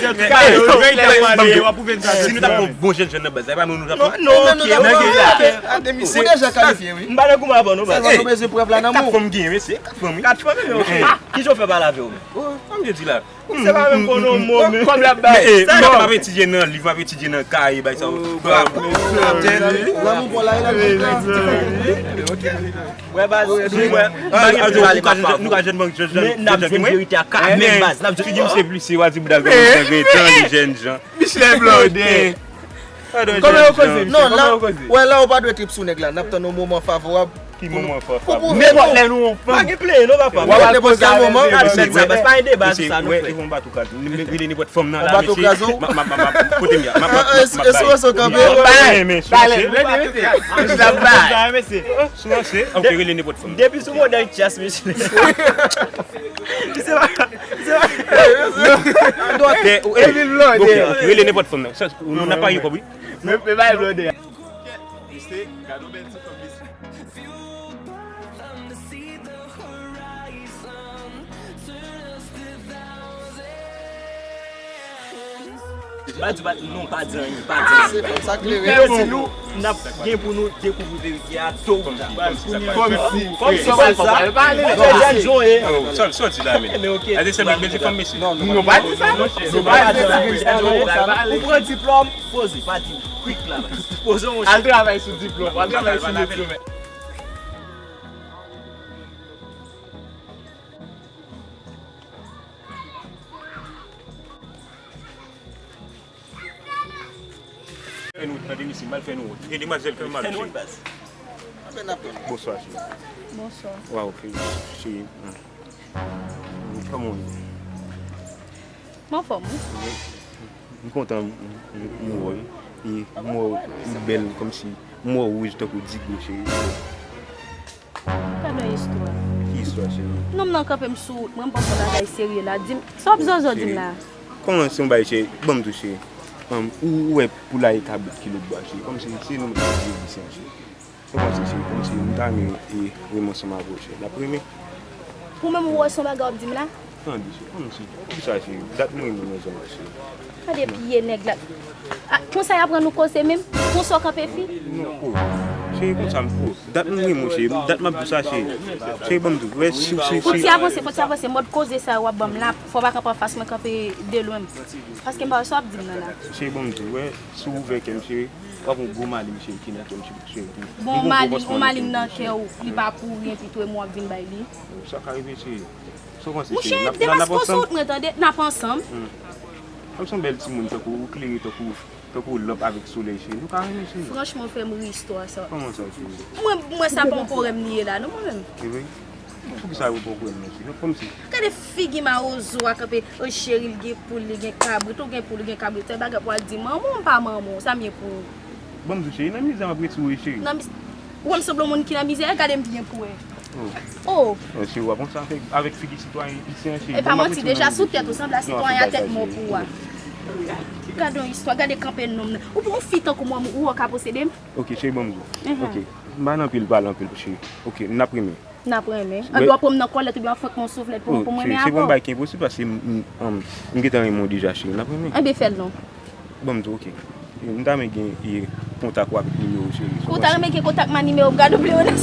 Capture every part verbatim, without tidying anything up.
mesye, an tou ka, yo, yo, yo, w ap pwouve n sa. Si nou t ap pran bon jèn jèn nan baz la, e pa nou nou t ap pran. Non, non, ok, ok, ok. Ou deja kalifye, wi. M pa nan goumen avè w, non, baz. Sèlman nou bezwen prèv la nan men w. Kat fanm gen, mesye, kat fanm, wi. Kat fanm, ok. Kijan w fè pale avè w menm? Sa m te di la. Se pa menm konnen yon mo, men. Kòb la bay. Men, eh, m ap etidye nan liv, m ap etidye nan kaye, bay sa. Lanmou pou la, e la. Wè, baz, wè, nou ka jwenn bank, jwenn, jwenn, nou ka jwenn bank, men n ap di verite a ka, men baz, n ap di figi m se plis, se w a di bouda gwo, bouda gwo, tande jèn jan. Michelin Blondin. Kòman yo koze, Michel? Non, kòman la, yo koze? Wè, la, ou pa dwe trip sou nèg la. N ap tann yon moman favorab. Ki moman favorab? Nenpòt lè nou yon fanm. Pa gen plenyen, non, papa. W ap al nenpòt kèl moman. Al mèt sa, baz, pa gen deba sou sa, nou frè. Wè, e yon bato kraz. Rele nenpòt fanm nan la, mesye. Yon bato kraz, non? M ap, m ap, m ap, kote m ye a? M ap, m ap, m ap, m ap bay. E sou, e sou kanpe. Ba, ba, men, sou, ale, mesye. Sou, mesye. Ok, rele nenpòt fanm. Depi sou modèl tyas, mesye. Li se pa, li se pa. Evil Blondin. Ok, ok, rele nenpòt fanm nan. Sa, nou, n ap parye kòb, wi. Men, men bay Blondin. Mesye, gade yon bèl ti fanm, mesye. Pa di, pa, non, pa di anyen, pa di anyen. Se fanm sa klere. Mwen di nou, n ap gen pou nou dekouvri verite a to ou ta. Kòmsi, kòmsi, kòmsi se sa. Mwen te jèn jan ye. Sòti la, men. Ade se bèl ti fanm, mesye. Non, non, pa di sa. Ou pran diplòm, poze, pa di kwik la. Poze, monchè. Al travay sou diplòm, al travay sou metye. Fè nou wont, tande mesye, m al fè nou wont. E demwazèl, fè m al fè nou wont, baz. Bonswa, cheri. Bonswa. Waw, cheri. Kòman w ye? M anfòm, wi. M kontan m, m, m wè w. E m wè w bèl kòmsi m wè w wouj tankou digo, cheri. Gade yon istwa. Ki istwa, cheri? Nonm nan kanpe m sou wout mwen, m panse yon bagay serye la. Di m, sa w ap zozo di m la? Kòman se yon bagay, cheri? Ban m tou, cheri. Ou, ou wè poulaye kabrit ki lòtbò a, cheri? Kòmsi se nonm ki di isi a, cheri. Ou panse, cheri, kòmsi m ta renmen, e, renmen ansanm avè w, cheri. N ap renmen. Ou menm ou wè se yon bagay w ap di m la? Tande, cheri, kòmsi, poukisa, cheri? Dat mwen renmen w nan zòn nan, cheri. Gade pye nèg la. A, konsa y aprann ou koze menm? Konsa w kanpe fi? Non, o. Cheri, konsa m, o. Dat mwen renmen w, cheri. Dat m ap di w sa, cheri. Cheri, ban m di w, wè, si, si, si. Fò ti avanse, fò ti avanse. Mòd koze sa yo w ap ban m la, fò w pa kanpe anfas mwen, kanpe de lwen. Paske m pa wè sa w ap di m nan la. Cheri, ban m di w, wè, si w ouvè kè m, cheri. W ap yon gwo maling, cheri, ki nan kè m, cheri. Bon, yon maling, yon maling nan kè w, li pa pouri, epi tou e mwen w ap vin bay li. Sa ka rive, cheri. Sa w panse, cheri? Monchè, demaske w sou wout mwen, tande, n ap ansanm. Kòm se yon bèl timoun, tankou ou klere, tankou, tankou lanp avèk solèy, cheri. Nou ka renmen, cheri. Franchman, w fè m ri istwa sa. Kòman sa, cheri? Mwen, mwen, sa pa yon pwoblèm li ye la, non, mwen menm. E vre? Poukisa yo pran pwoblèm nan, cheri? Kòmsi. Gade figi mawozo a kanpe, o cheri, l gen poul, li gen kabrit, ou gen poul, ou gen kabrit. Se bagay pou al di manman w, m pa manman w, sa m ye pou ou? Ban m di w, cheri, nan mizè m ap retire w, cheri. Nan miz-, ou wè m sanble yon moun ki nan mizè, gade m byen pou wè. Oh. Oh. Non, cheri, w ap konn sa avèk, avèk figi sitwayen ayisyen an, cheri. E pa manti, deja sou tèt ou sanble a sitwayen a tèt mò pou ou a. Gade yon istwa, gade kanpe nonm nan. Ou, ou fi tankou mwen, ou wè w ka posede m? Ok, cheri, ban m di w. Mhm. Ok, m pa nan anpil pale anpil, cheri. Ok, n ap renmen. N ap renmen. An dwa pou m nan kòlèt oubyen an fwonk yon souflèt pou, pou m renmen avè w? Cheri, se pa yon bagay ki enposib paske m, m, m, m gentan renmen w deja, cheri. N ap renmen. Enben, fè l non. Ban m di w, ok. M ta renmen gen, e, kontak ou avèk nimewo w, cheri. Ou ta renmen gen kontak m a nimewo m, gade w bliye w nan.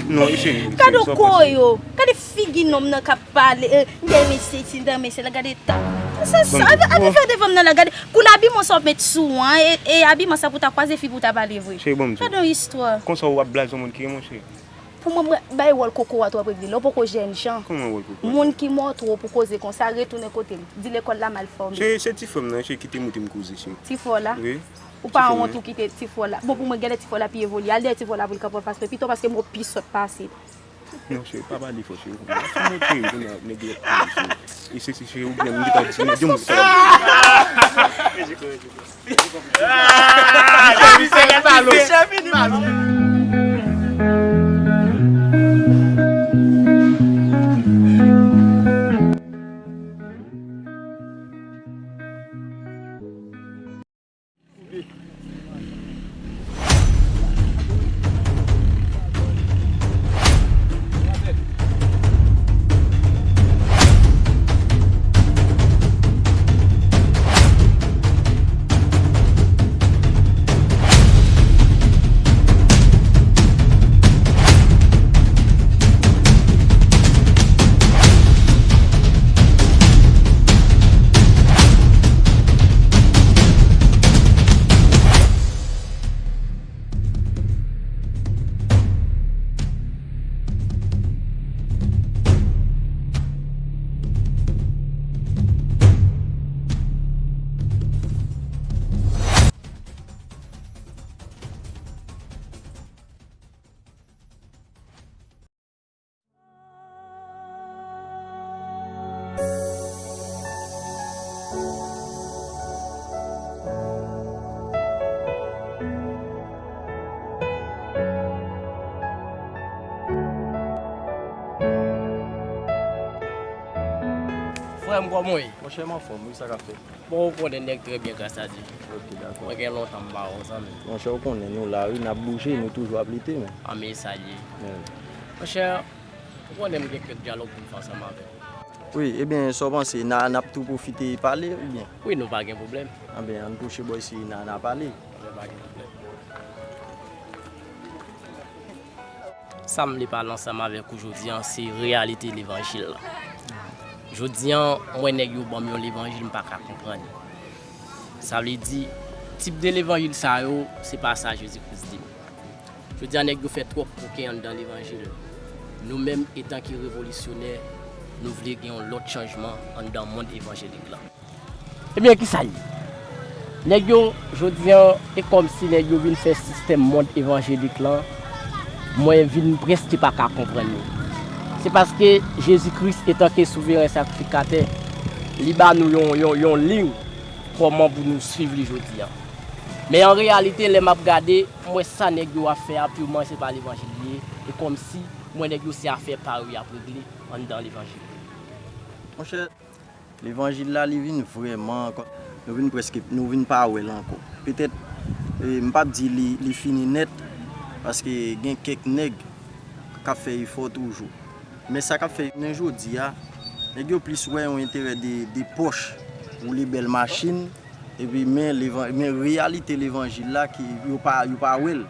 Non, cheri. Gade w koyo. Gade figi nonm nan k ap pale. E, m ta renmen se si, m ta renmen se la, gade ta. Sa, sa, anvi fè devan m nan la, gade. Kounye a abiman sa w ap met sou an, e, e abiman sa pou w ta kwaze fi pou w ta pale vre. Cheri, ban m di w. Gade yon istwa. Konsa w ap blaze yon moun ki renmen w, cheri. Pou mwen, mwen, bay wòl kokorat w ap regle. Lè w poko jèn jan. Kòman wòl kokorat? Moun ki montre w pou koze konsa, retounen kote l. Di lekòl la mal fòme. Se, se ti frè m nan, se ki te montre m koze, cheri. Ti frè w la? Wi. Ou pa wont ou kite ti frè w la? Bon, pou mwen, genlè ti frè w la pi evolye. Al dèyè ti frè w la pou l kanpe anfas mwen pito paske m wè w pi sòt pase l. Non, cheri, pa pale fò, cheri. Ou montre, ou konn nèg yo ap pale, cheri. E se, se, cheri, ou gen, m gentan di, di yon sa. Frè m, kòman w ye? Monchè, m anfòm wi, sa k ap fèt? Bon, ou konnen nèg trè byen, gras a Dye. Ok, dakò. Mwen gen lontan m pa wè w, zanmi. Monchè, ou konnen nou la wi, n ap bouje, nou toujou ap lite, men. Anmwey, sa l ye. Monchè, ou konnen m gen kèk dyalòg pou m fè ansanm avè w. Wi, ebyen, sa w panse, n a, n ap tou pwofite pale, oubyen? Wi, nou pa gen pwoblèm. Anben, ann pwoche bò isi, n a, n a pale. Anben, pa gen pwoblèm. Sa m vle pale ansanm avèk ou jodi a, se reyalite levanjil la. Jodi a, m wè nèg yo ban m yon levanjil m pa ka konprann. Sa vle di, tip de levanjil sa yo, se pa sa Jezi Kris di m. Jodi a, nèg yo fè twòp koken anndan levanjil. Nou menm, etanke revolisyonè, nou vle gen yon lòt chanjman anndan mond evanjelik la. Ebyen, kisa l ye? Nèg yo, jodi a, e kòmsi nèg yo vin fè sistèm mond evanjelik lan, mwen vin prèske pa ka konprann li. Se paske Jezi Kris, etanke souveren sakrifikatè, li ba nou yon, yon, yon liy kòman pou nou swiv li jodi a. Men an reyalite, lè m ap gade, m wè sa nèg yo ap fè a, piman se pa levanjil li ye, e kòmsi m wè nèg yo se afè pa yo y ap regle anndan levanjil. Monchè, levanjil la, li vin vrèman, nou vin prèske, nou vin pa wè l ankò. Petèt, e, m p ap di li, li fini nèt, paske gen kèk nèg k ap fè efò toujou. Men sa k ap fè jounen jodi a, nèg yo plis wè yon enterè de, de pòch, woule bèl machin, epi men levan-, men reyalite levanjil la ki yo pa, yo pa wè l.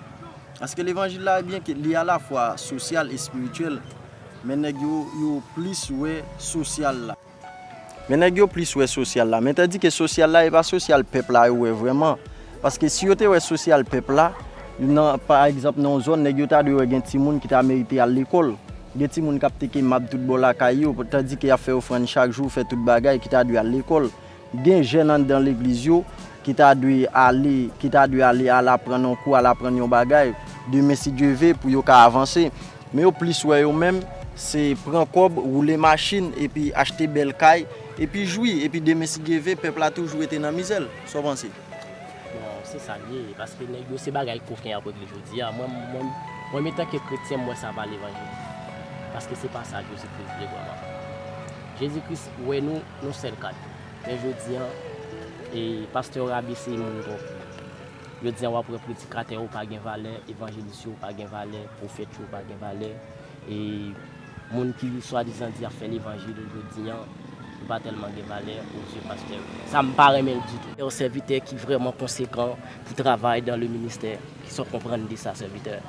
Paske levanjil la, byenke li alafwa sosyal, espirityèl, men nèg yo, yo plis wè sosyal la. Men nèg yo plis wè sosyal la. Men tandike sosyal la, e pa sosyal pèp la yo wè vrèman. Paske si yo te wè sosyal pèp la, nan, pa egzanp, nan yon zòn, nèg yo ta dwe wè gen timoun ki ta merite al lekòl. Gen timoun k ap teke mab tout bò lakay yo, tandike y ap fè ofrann chak jou, fè tout bagay, ki ta dwe al lekòl. Gen jèn anndan legliz yo ki ta dwe ale, ki ta dwe ale, al aprann yon kou, al aprann yon bagay. Demen, si Dye ve, pou yo ka avanse. Men yo plis wè yo menm, se pran kòb, woule machin, epi achte bèl kay, epi jwi, epi demen, si Dye ve, pèp la toujou rete nan mizè l. Sa w panse? Bon, se sa l ye, paske nèg yo se bagay koken y ap regle jodi a. Mwen, mwen, mwen, antanke kretyen, m wè sa pa levanjil. Paske se pa sa Jezi Kris vle vrèman. Jezi Kris wè nou, nou sèl kat. Men jodi a, E pastè yo rabese moun twòp. Jodi a w ap wè predikatè yo pa gen valè, evanjelis yo pa gen valè, pwofèt yo pa gen valè. E moun ki swadizan di ap fè levanjil jodi a, yo pa tèlman gen valè o zye pastè yo. Sa m pa renmen l ditou. Yon sèvitè ki vrèman konsekan pou travay dan le ministè. Kisa w konprann de sa, sèvitè?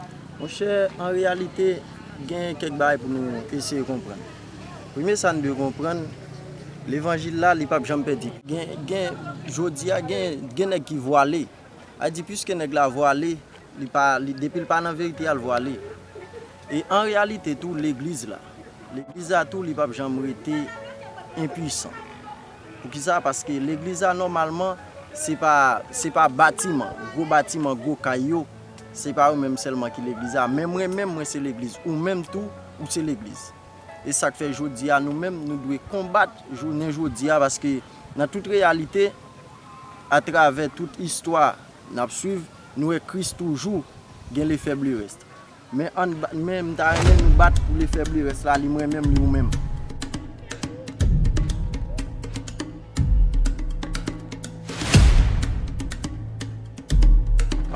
Monchè, an reyalite, gen kèk bagay pou nou eseye konprann. Premye sa n dwe konprann, levanjil la, li p ap janm pèdi. Gen, gen, jodi a, gen, gen nèg ki vwale. A di, piske nèg la vwale, li pa, li, depi l pa nan verite a, l vwale. E an reyalite tou, legliz la, legliz la tou, li p ap janm rete enpwisan. Poukisa? Paske legliz la, nòmalman, se pa, se pa batiman, gwo batiman, gwo kay yo, se pa yo menm sèlman ki legliz la. Men mwen menm, mwen se legliz. Ou menm tou, ou se legliz. E sa k fè jodi a, nou menm, nou dwe konbat jounen jodi a, paske nan tout reyalite, atravè tout istwa n ap swiv, nou wè Kris toujou gen lefèblirès. Men ann ba-, men m ta renmen nou bat pou lefèblirès la, li mwen menm, li ou menm.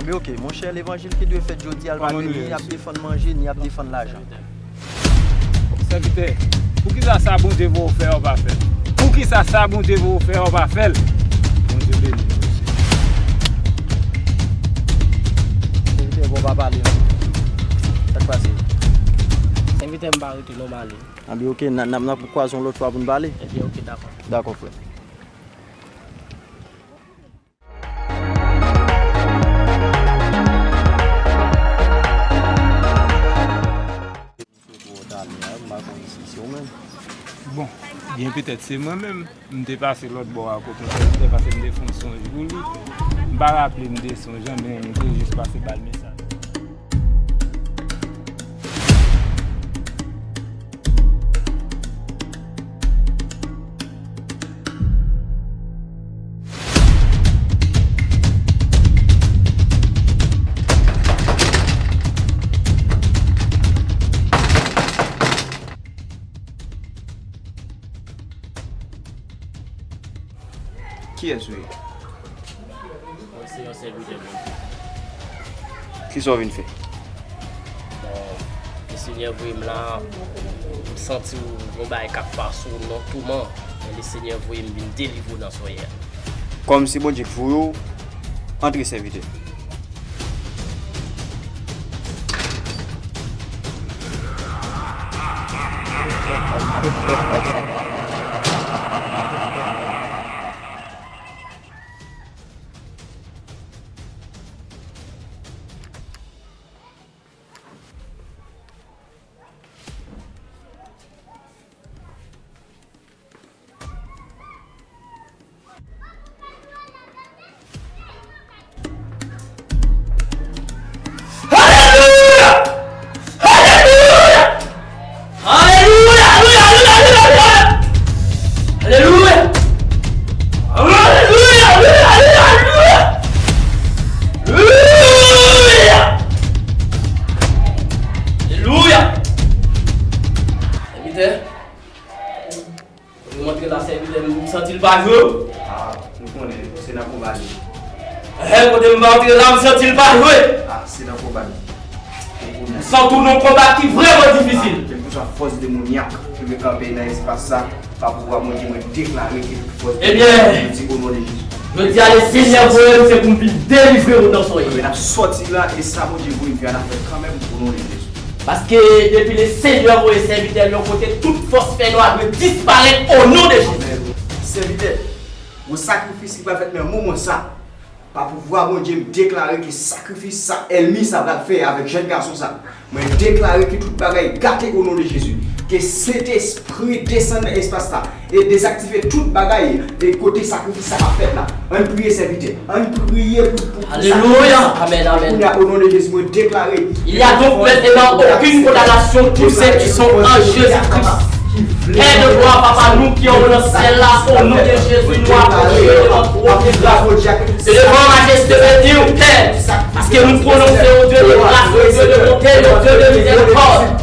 Anben, oke, monchè, levanjil ki dwe fèt jodi a, l pa dwe ni ap defann manje, ni ap defann lajan. Sèvitè, poukisa sa Bondye voye w fè a w pa fè l? Poukisa sa Bondye voye w fè a w pa fè l? Bondye beni w, mesye. Sèvitè, bon, pa pale non. Sa k pase? Sèvitè, m pa rete non, m ale. Anben, oke, n a, n a, n a kwaze yon lòt fwa pou n pale. Ebyen, oke, dakò. Dakò, frè. Bon, byen petèt se mwen menm. M te pase lòt bò a kote yon sèvitè paske m te fè yon sonj pou li. M pa raple m de sonj lan, men m te jis pase ba l mesaj. Kiyès ou ye? Mwen se yon sèvitè Bondye. Kisa w vin fè? Bon, Lesenyè voye m la, m santi yon bagay k ap pase w nan touman, men Lesenyè voye m vin delivre w nan sa w ye a. Kòmsi Bondye k voye w, antre sèvitè. Alelouya! Alelouya! Alelouya! Alelouya! Alelouya! Alelouya! Alelouya! Alelouya! Alelouya! Alelouya! Sèvitè, kote m antre la, sèvitè, m santi l pa jwe. Ah, nou konnen, se nan konba li. Ehe, kote m antre la, m santi l pa jwe. Ah, se nan konba li. M santi w nan konba ki vrèman difisil. Kèlkeswa fòs demonyak ki vle kanpe nan espas sa, pa pouvwa Bondye, mwen deklare ke tout fòs demonyak soti o non de Jezi. Jodi a, Lesenyè voye m, se pou m vin delivre w nan sa w ye. N ap sòti la, e sa Bondye voye m fè a, n ap fè kanmenm o non de Jezi. Paske depi Lesenyè voye sèvitè l yon kote, tout fòs fènwa dwe disparèt o non de Jezi. Sèvitè, yon sakrifis ki pral fèt nan moman sa. Pa pouvwa Bondye, m deklare ke sakrifis sa ènmi sa pral fè avèk jèn gason sa, mwen deklare ke tout bagay gate o non de Jezi. Ke Sentespri desann nan espas sa e dezaktive tout bagay e kote sakrifis sa ap fèt la. Ann priye, sèvitè. Ann priye pou, pou, pou sakrifis sa. Alelouya. Amèn, amèn. Kounye a, o non de Jezi, mwen deklare. Il y a donc maintenant aucune condamnation pour ceux qui sont en Jésus-Christ. Pè de glwa, Papa nou ki anwo nan syèl la, o non de Jezi, nou aproche devan twòn de gras. E devan majeste de Dye, Pè, paske nou pwononse, o Dye de gras, o Dye de bonte, o Dye de mizèrikòd.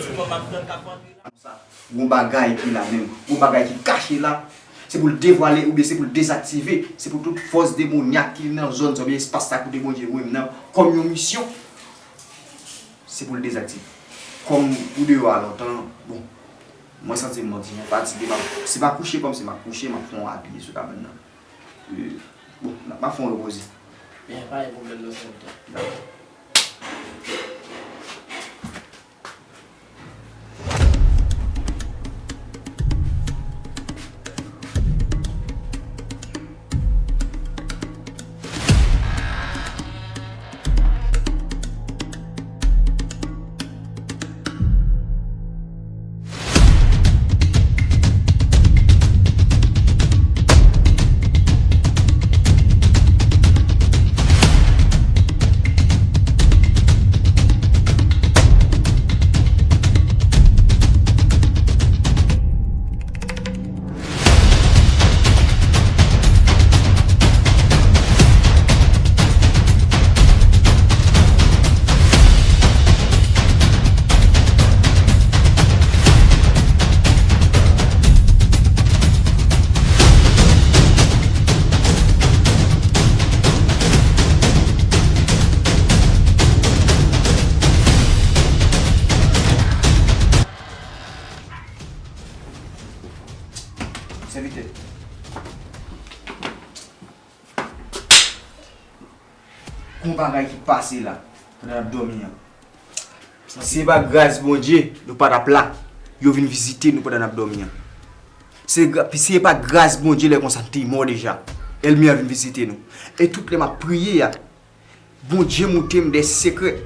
ti fanm m ap tann k ap rantre la. Gon bagay ki la menm, gon bagay ki kache la. Se pou l devwale oubyen se pou l dezaktive. Se pou tout fòs demonyak ki nan zòn sa oubyen espas sa kote Bondye voye m nan kòm yon misyon. Se pou l dezaktive. Kòm ou deyò a lontan, bon, mwen santi m mòdi, mwen fatige, m ap, si m ap kouche kòm si m ap kouche, m ap fè yon apiye sou kabann nan. Euh, bon, m ap fè yon repoze. Byen, pa gen pwoblèm non, sèvitè. Dakò. Sèvitè. Gon bagay ki pase la, pandan n ap dòmi an. Se pa gras Bondye, nou pa t ap la. Yo vin vizite nou pandan n ap dòmi an. Se gra-, si se pa gras Bondye, lè konsa, n te mò deja. Ènmi an vin vizite nou. E tout lè m ap priye a, Bondye montre m de sekrè.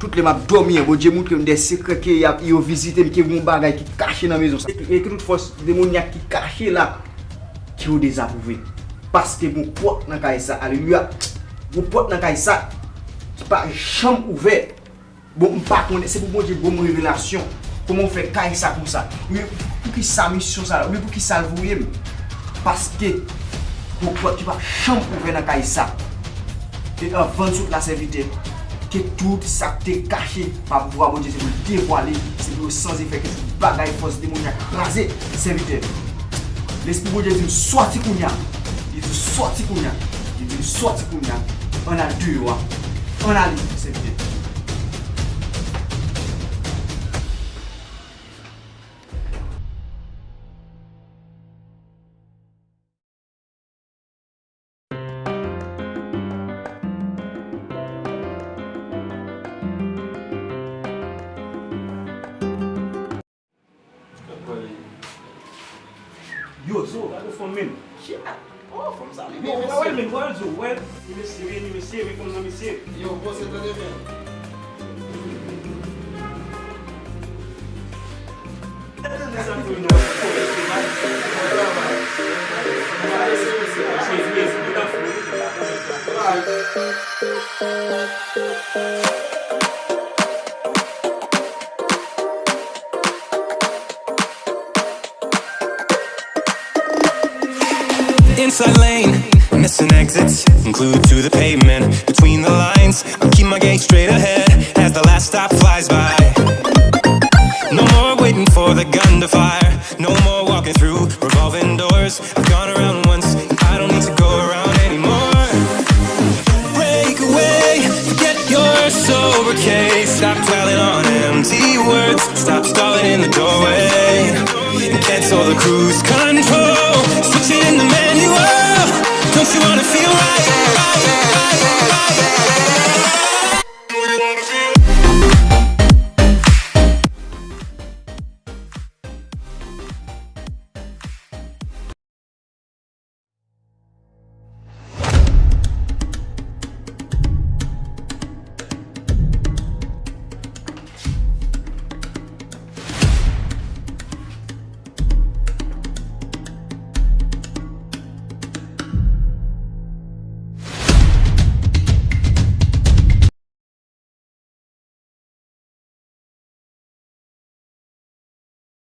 Tout lè m ap dòmi an, Bondye montre m de sekrè ke y ap, yo vizite m, ke gon bagay ki kache nan mezon sa. E ke tout fòs demonyak ki kache la, ke yo dezapwouve. Paske gon pòt nan kay sa, alelouya. Gon pòt nan kay sa ki pa janm ouvè. Bon, m pa konnen, se pou Bondye ban m revelasyon. Kòman w fè kay sa konsa? Oubyen poukisa misyon sa la? Oubyen poukisa l voye m? Paske gon pòt ki p ap janm ouvè nan kay sa. E anvan n sot la, sèvitè, ke tout sa k te kache pa pouvwa Bondye, se pou l devwale, se pou yo san zefè, ke tout bagay fòs demonyak kraze, sèvitè. Lespri Bondye di m sòti kounye a. Li di m sòti kounye a. Li di m sòti kounye a. Ann al deyò a. Ann ale, sèvitè. Yo, Zo, gade fanm men. Shit. Oh, fanm sa li byen, mesye. Wè, men, wè, Zo, wè. Ni mesye, wi, ni mesye, men fanm nan, mesye. Yo, poze, tande byen. Tande sa, Zo, non. Bon travay. Bon travay, mesye, mesye. Mesye, mesye, mesye. Bye. Inside lane, missing exits, glued to the pavement. Between the lines, I'll keep my gaze straight ahead as the last stop flies by. No more waiting for the gun to fire. No more walking through revolving doors. I've gone around once, and I don't need to go around anymore. Break away, forget your sober case. Stop dwelling on empty words. Stop stalling in the doorway. And cancel the cruise control. Switching the manual. Don't you wanna feel right?